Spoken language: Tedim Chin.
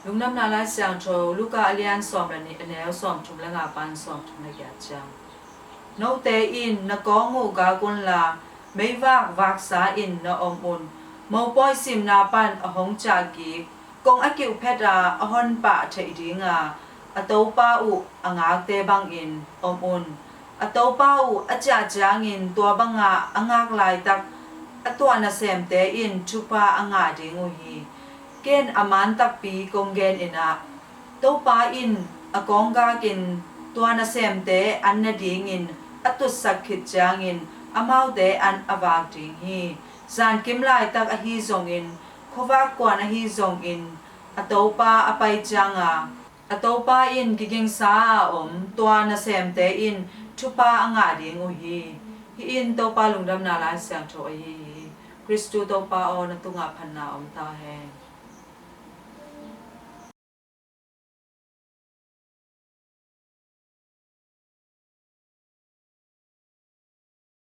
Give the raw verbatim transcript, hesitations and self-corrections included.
Lungdamna Lai Siangtho, Luka a lian sawm le nih, a neu sawmthum le nga pan sawmthum le giat ciang. Note in na kawng uh gak unla, meivak vaksa in na om un. Mopawi simna pan a hong ciah kik, kong a kiuh phet a a hon pah theih dinga a topa uh a ngakte bangin om un. A topa uh a ciah ciangin tua banga a ngak laitak a tuah nasemte in thupha a ngah ding uh hi. Ken a man takpi kong gen in ah, Topa in a kawng gakin tua nasemte an nadingin a tutsak khit ciangin amaute an a vak ding hi. Zankim laitak ahi zongin, khuavak kuan ahi zongin, a topa a pai cianga a topa in kigingsa a om tua nasemte in thupha a ngah ding uh hi. Hih in Topa Lungdamna Lai Siangtho ahi hi. Khristu Topa aw, na tungah phatna om ta hen.